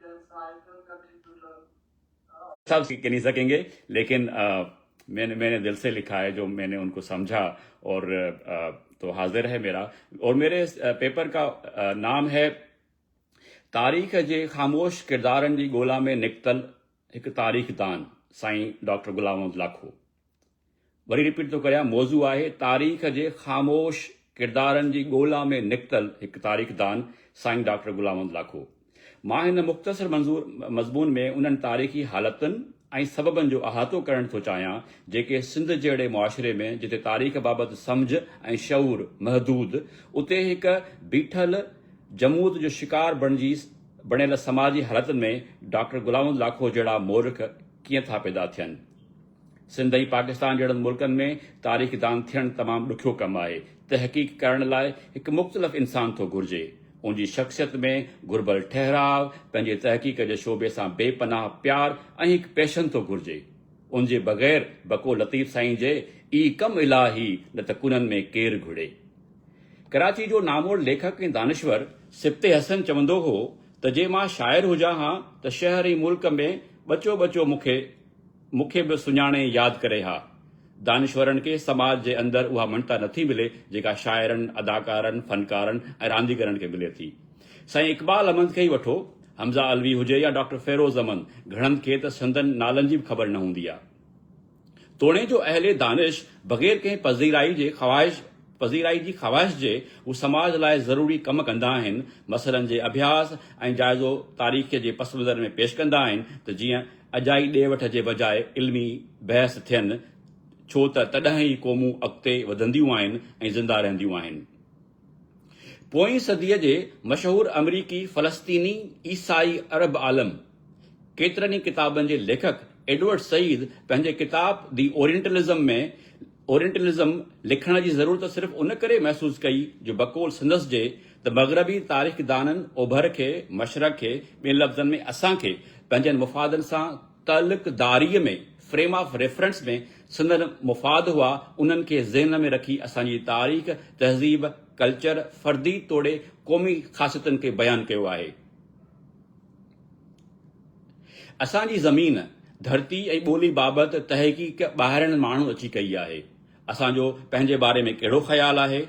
Cycle का computer सब सीख नहीं सकेंगे, लेकिन मैंने मैंने दिल से लिखा है जो मैंने उनको समझा और तो हाजिर है मेरा। और मेरे इस पेपर का नाम है तारीख़ जे ख़ामोश किरदारनि जी ॻोल्हा में निकितल हिकु तारीख़दान साईं डॉक्टर ग़ुलाम मोहम्मद लाखो। वरी रिपीट थो करियां, मौज़ू आहे तारीख़ जे ख़ामोश किरदारनि जी ॻोल्हा में निकितल हिकु तारीख़दान साईं डॉक्टर ग़ुलाम मोहम्मद लाखो। مان هن مختصر منظور مضمون ۾ انهن تاريخي حالتن ۽ سببن جو احاطو ڪرڻ ٿو چاهيان، جيڪي سنڌ جهڙي معاشري ۾ جتي تاريخ بابت سمجهه ۽ شعور محدود، اتي هڪ بيٺل جمود جو شڪار بڻجي بڻيل سماجي حالتن ۾ ڊاڪٽر غلام محمد لاکو جهڙا مورخ ڪيئن ٿا پيدا ٿين. سنڌ ۽ پاڪستان جهڙن ملڪن ۾ تاريخدان ٿيڻ تمام ڏکيو ڪم آهي. تحقيق ڪرڻ لاء هڪ مختلف انسان ٿو گهرجي. ان جي شخصيت ۾ گهربل ٺهراء، پنهنجي تحقيق جي شعبي سان بي پناهه پيار ۽ هڪ پيشن ٿو گهرجي. ان جي بغير بقول لطيف سائين جي اي ڪم الاهي نه ته ڪنن ۾ ڪير گهڙي. ڪراچي جو نامور ليکڪ ۽ دانشور سبط حسن چوندو هو ته جي مان شاعر هجان ها ته شهر ۽ ملڪ ۾ ٻچو ٻچو مون کي مون کي به سڃاڻي ياد ڪري ها. دانشورن کي سماج جي اندر اها مڃتا نٿي ملي جيڪا شاعرن، اداڪارن، فنڪارن ۽ رانديگرن کي ملي ٿي. سائين اقبال احمد کي ئي وٺو، حمزه علوي هجي يا ڊاڪٽر فيروز احمد، گهڻن کي ته سندن نالن جي به خبر نه هوندي آ. توڻي جو اهل دانش بغير ڪنهن پذيرائي جي خواهش پذيرائي جي خواهش جي هو سماج لاء ضروري ڪم ڪندا آهن، مسئلن جي اڀياس ۽ جائزو تاريخ جي پس منظر ۾ پيش ڪندا آهن ته جيئن اجائي ڏي وٺ جي بجاء علمي بحث ٿين، ڇو ته تڏهن ئي قومون اڳتي وڌنديون آهن ۽ زنده رهنديون آهن. پوئين صديء جي مشهور آمريڪي فلسطيني عيسائي عرب عالم، ڪيترن ئي ڪتابن جي ليکڪ ايڊورڊ سعيد پنهنجي ڪتاب The Orientalism ۾ Orientalism لکڻ جي ضرورت صرف ان ڪري محسوس ڪئي جو بقول سندس جي ته مغربي تاريخدانن اوڀر کي، مشرق کي، ٻين لفظن ۾ اسان کي، پنهنجن مفادن سان تعلقداريء ۾، Frame of Reference ۾، سندن مفاد هئا، انهن کي ذهن ۾ رکي اسان جي تاريخ، تهذيب، ڪلچر، فردي توڙي قومي خاصيتن کي بيان ڪيو آهي. اسان جي زمين، ڌرتي ۽ ٻولي بابت تحقيق ٻاهرين ماڻهن اچي ڪئي آهي. اسان جو پنهنجي باري ۾ ڪهڙو خيال آهي،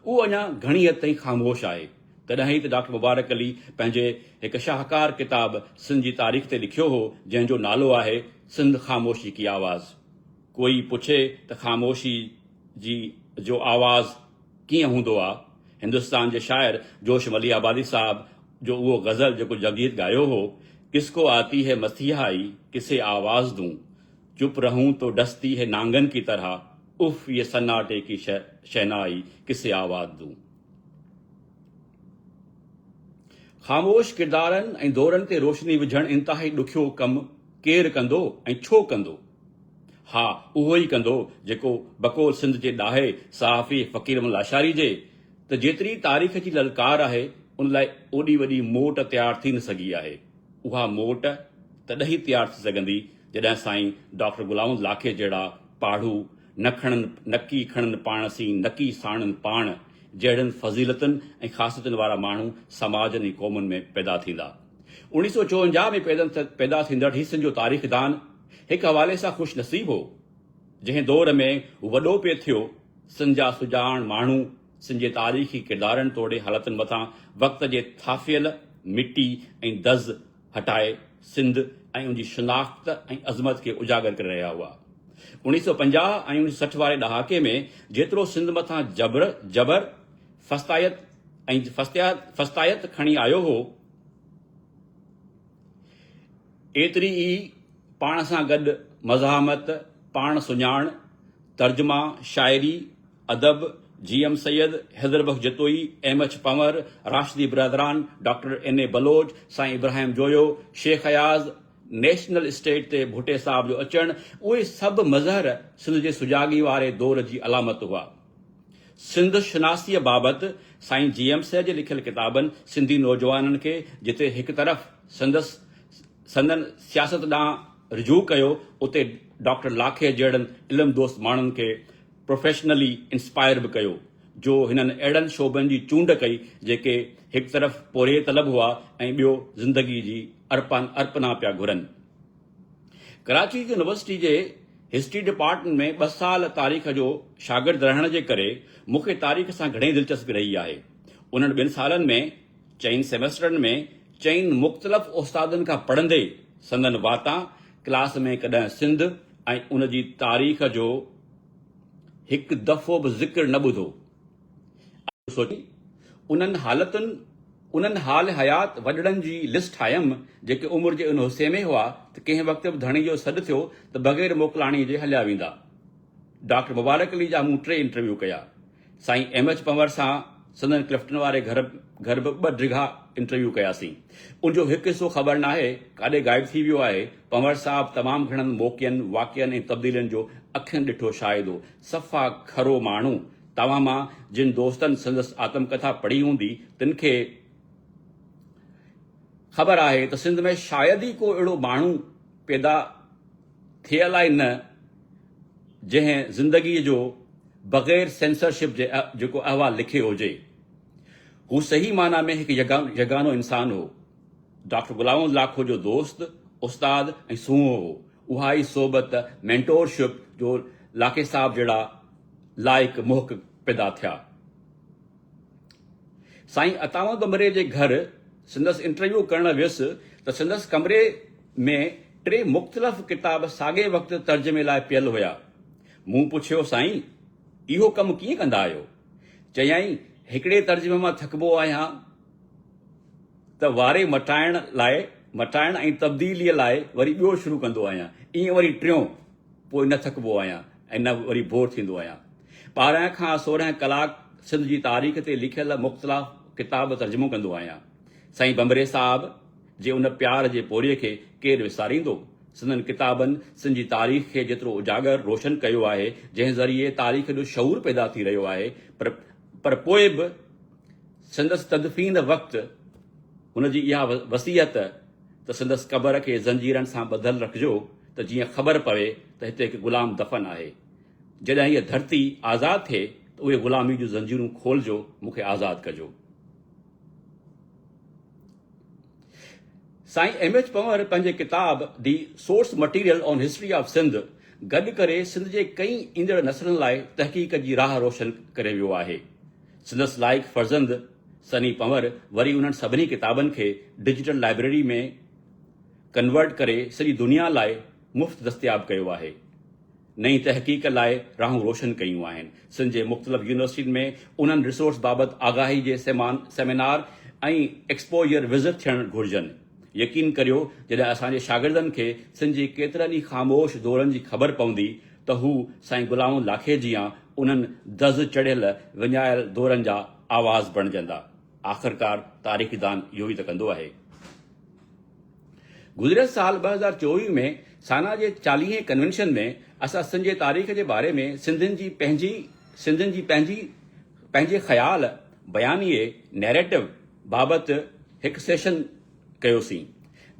اهو اڃا گهڻي حد تائين خاموش آهي. تڏهن ئي ته ڊاڪٽر مبارڪ علي پنهنجي هڪ شاهڪار ڪتاب سنڌ جي تاريخ تي لکيو هو، جنهن جو نالو آهي سنڌ خاموشي ڪي آواز. ڪوئي پڇي ته خاموشي جي جو آواز ڪيئن هوندو آ؟ هندستان جي شاعر جوش مليح آبادي صاحب جو اهو غزل جيڪو جگجيت ڳايو هو، ڪس ڪو آتي هي مسيحائي ڪسي آواز دون، چپ رهون تو ڊستي هي نانگن ڪي طرح، اف يه سناٽي ڪي شهنائي ڪسي آواز دون. خاموش ڪردارن ۽ دورن تي روشني وجهڻ انتهائي ڏکيو ڪم ڪير ڪندو ۽ ڇو ڪندو؟ ها اهو ئي ڪندو جيڪو بقول سنڌ جي ڏاهي صحافي فقير محمد لاشاري جي ته جيتري تاريخ جي للڪار آهي ان لاء اوڏي وڏي موٽ تيار ٿي نه سگهي آهي. اها موٽ تڏهن ئي تيار ٿي سگهندي جڏهن سائين ڊاڪٽر غلام محمد لاکي جهڙا پاڙهو نه کڻن نڪي کڻن پاڻ سين نڪي ساڻن پاڻ جهڙين فضيلتن ۽ خاصيتن وارا ماڻهو سماجن ۽ قومن ۾ پيدا ٿيندا. 1954 ۾ پيدا ٿيندڙ هي سنڌ جو تاريخدان هڪ حوالي سان خوش نصيب هو. جنهن دور ۾ هو وڏو پئي ٿيو، سنڌ جا سڄاڻ ماڻهو سنڌ جي تاريخي ڪردارن توڙي حالتن مٿان وقت جي ٿاڦيل مٽي ۽ دز هٽائي سنڌ ۽ ان جي شناخت ۽ عظمت کي اجاگر ڪري رهيا هئا. 1950 ۽ 1960 واري ڏهاڪي ۾ جيترو سنڌ مٿان جبر، جبر، فسطائيت ۽ فسطائيت کڻي آيو هو، ايتري ئي پاڻ سان گڏ مزاحمت، پاڻ سڃاڻ، ترجما، شاعري، ادب، G M Syed, Haider Bakhsh Jatoi, M H Panhwar, Rashdi برادران، ڊاڪٽر اين اي بلوچ، سائين ابراهيم جويو، شيخ اياز، نيشنل اسٽيج تي ڀٽي صاحب جو اچڻ، اهي سڀ مظهر سنڌ جي سجاڳي واري دور جي علامت هئا. سنڌ شناسيء بابت سائين جي ايم سيد جي لکيل ڪتابن سنڌي نوجوانن کي جتي هڪ طرف سندس سندن سياست ڏانهن رجوع ڪيو اتي ڊاڪٽر لاکي جهڙن علم دوست ماڻهن کي پروفيشنلي انسپائر به ڪيو جو هنن اهڙن شعبن جي چونڊ ڪئي جيڪي هڪ طرف پورهيي طلب هئا ۽ ٻيو زندگي جي ارپن ارپنا پيا گهرن. ڪراچي يونيورسٽي جي هسٽري ڊپارٽمينٽ ۾ ٻه سال تاريخ جو شاگرد رهڻ جي ڪري مون کي تاريخ سان گهڻي دلچسپي رهي آهي. انهن ٻن سالن ۾ چئن سيمسٽرن ۾ چئن مختلف استادن کان پڙهندي سندن واتان ڪلاس ۾ ڪڏهن سنڌ ۽ ان جي تاريخ جو هڪ دفعو به ذڪر نه ٻڌو. سوچي انهن حالتن، انهن حال حيات وڏڙن جي لسٽ ٺاهيم، جيڪي عمر جي ان حصي ۾ هئا ته ڪنهن وقت به ڌڻي جو سڏ ٿيو ته بغير موڪلاڻي جي هليا ويندا. ڊاڪٽر مبارڪ علي جا مون ٽي انٽرويو ڪيا. سائين ايم ايڇ پنهور سان سندن ڪلفٽن واري گهر گهر به ٻه ڊگها انٽرويو ڪياسين. ان جو هڪ حصو خبر ناهي ڪاڏي غائب ٿي ويو آهي. پنهور صاحب تمام گهڻن موقعن، واقعن ۽ تبديلين جو اکين ڏٺو شاهد هو. صفا کرو ماڻهو. توهان مان جن دوستن سندس آتم ڪٿا پڙهي هوندي تن کي خبر آهي ته سنڌ ۾ شايد ئي ڪو اهڙو ماڻهو پيدا ٿئي الائي نه جنهن زندگيء جو بغير سينسرشپ جي جيڪو احوال لکيو هجي. هو صحيح معنيٰ ۾ هڪ يگانو انسان هو. ڊاڪٽر غلام محمد لاکو جو دوست، استاد ۽ سونهون هو. اها ئي صحبت، Mentorship، جو لاکي صاحب جهڙا لائق محقق پيدا ٿيا. سائين عطا محمد ٻنڀري جي گهر سندس انٽرويو ڪرڻ ويس ته سندس ڪمري ۾ ٽي مختلف ڪتاب ساڳئي وقت ترجمي لاء پيل هيا. مون پڇيو سائين اهو ڪم ڪيئن ڪندا آهيو؟ چيائين هڪڙي ترجمي مان ٿڪبو آهيان ته واري مٽائڻ لاء مٽائڻ ۽ تبديليء لاء وري ٻيو شروع ڪندو آهيان ائين وري ٽيون پوء نه ٿڪبو آهيان ۽ نه وري بور ٿيندو آهيان. 12 کان 16 ڪلاڪ سنڌ جي تاريخ تي لکيل مختلف ڪتاب ترجمو ڪندو آهيان. سائين ڀنڀري صاحب جي ان پيار جي پورهيي کي ڪير وساريندو؟ سندن ڪتابن سنڌ جي تاريخ کي جيترو اجاگر، روشن ڪيو آهي، جنهن ذريعي تاريخ جو شعور پيدا ٿي رهيو آهي، پر پر پوء به سندس تدفين وقت هن جي اها وصيت ته سندس قبر کي زنجيرن سان ٻڌل رکجو ته جيئن خبر پوي ته هتي هڪ غلام دفن آهي. جڏهن هيء ڌرتي آزاد ٿئي ته اهي غلامي جون زنجيرون کولجو، مون کي آزاد ڪجو. سائين ايم ايڇ پنهور پنهنجي ڪتاب the source material on history of Sindh گڏ ڪري سنڌ جي ڪئين ايندڙ نسلن لاء تحقيق جي راهه روشن ڪري ويو آهي. سندس لائق فرزند سني پنور وري انهن سڀني ڪتابن کي ڊجيٽل لائبريري ۾ ڪنورٽ ڪري سڄي دنيا لاء مفت دستياب ڪيو آهي. نئين تحقيق لاء راهون روشن ڪيون آهن. سنڌ جي مختلف يونيورسٽين ۾ انهن ريسورس بابت آگاهي جي سيمينار ۽ ايڪسپوجر وزٽ ٿيڻ گهرجن. يقين ڪريو جڏهن اسان جي شاگردن کي سنڌ جي ڪيترن ئي خاموش دورن جي خبر پوندي ته هو سائين غلام لاکي جيان انهن دز چڙهيل وڃايل دورن جا آواز بڻجندا. آخرڪار تاريخدان اهو ئي ته ڪندو آهي. گذريل سال 2024 ۾ سانا جي چاليهين ڪنوينشن ۾ اسان سنڌ جي تاريخ جي باري ۾ سنڌين جي پنهنجي سنڌين جي پنهنجي پنهنجي خيال، بيانيي، Narrative، بابت هڪ سيشن ڪيوسين،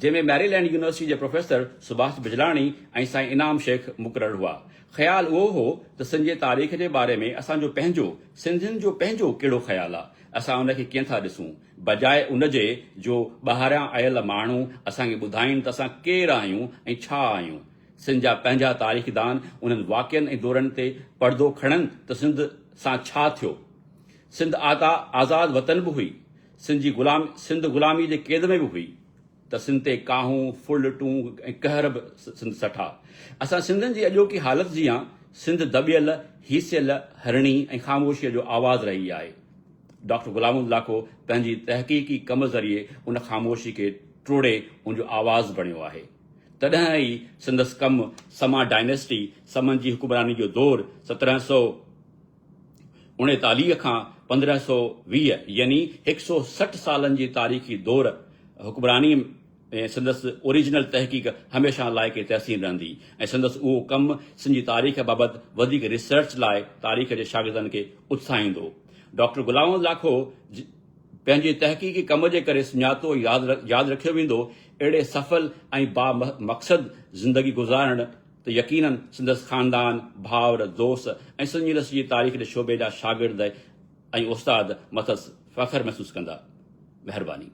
جنهن ۾ ميري لينڊ يونيورسٽي جي پروفيسر سڀاش بجلاڻي ۽ سائين انعام شيخ مقرر هئا. خيال اهو هو ته سنڌ جي تاريخ جي باري ۾ اسان جو پنهنجو، سنڌين جو پنهنجو ڪهڙو خيال آ؟ اسان ان کي ڪيئن ٿا ڏسون؟ بجاء ان جي جو ٻاهريان آيل ماڻهو اسان کي ٻڌائين ته اسان ڪير آهيون ۽ ڇا آهيون. سنڌ جا پنهنجا تاريخدان انهن واقعن ۽ دورن تي پردو کڻن ته سنڌ سان ڇا ٿيو؟ سنڌ آتا آزاد وطن به هئي، سنڌ جي غلام سنڌ غلامي جي قيد ۾ به هئي ته سنڌ تي ڪاهون، ڦرلٽون ۽ قهر به سنڌ سٺا. اسان سنڌين جي اڄوڪي حالت جيان سنڌ دٻيل، هيسيل هرڻي ۽ خاموشيء جو آواز رهي آهي. ڊاڪٽر غلام محمد لاکو پنهنجي تحقيقي ڪم ذريعي ان خاموشي کي ٽوڙي ان جو آواز بڻيو آهي. تڏهن ئي سندس ڪم سما ڊائنيسٽي، سمن جي حڪمراني جو دور، 1739 کان 1520 يعني هڪ سو 60 سالن جي تاريخي دور حڪمراني ۾ سندس اوريجنل تحقيق هميشه لائق تحسين رهندي ۽ سندس اهو ڪم سنڌ جي تاريخ بابت وڌيڪ ريسرچ لاء تاريخ جي شاگردن کي اتساهيندو. ڊاڪٽر غلام محمد لاکو پنهنجي تحقيقي ڪم جي ڪري سڃاتو ۽ ياد رکيو ويندو. اهڙي سڦل ۽ با مقصد زندگي گذارڻ ته يقينن سندس خاندان، ڀائر، دوست ۽ سنڌ يونيورسٽي جي تاريخ جي شعبي جا شاگرد ۽ استاد مٿس فخر محسوس ڪندا. मेहरबानी।